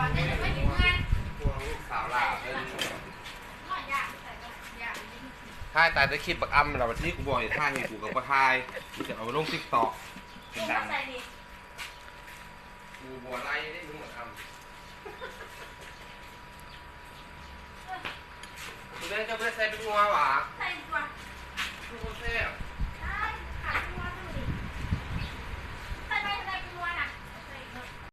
ພວກລູກສາວຫຼ້າເອີ້ນ ຖ່າຍຕາຍແຕ່ຄລິບບັກອຳລະ ບັດນີ້ກູບອກໃຫ້ຖ່າຍ ໃຫ້ກູກະບໍ່ຖ່າຍ ມີແຕ່ເອົາລົງຕິກຕອກ ໃສ່ນີ້ ກູບໍ່ໄລ່ເດ້ ມຶງບັກອຳ.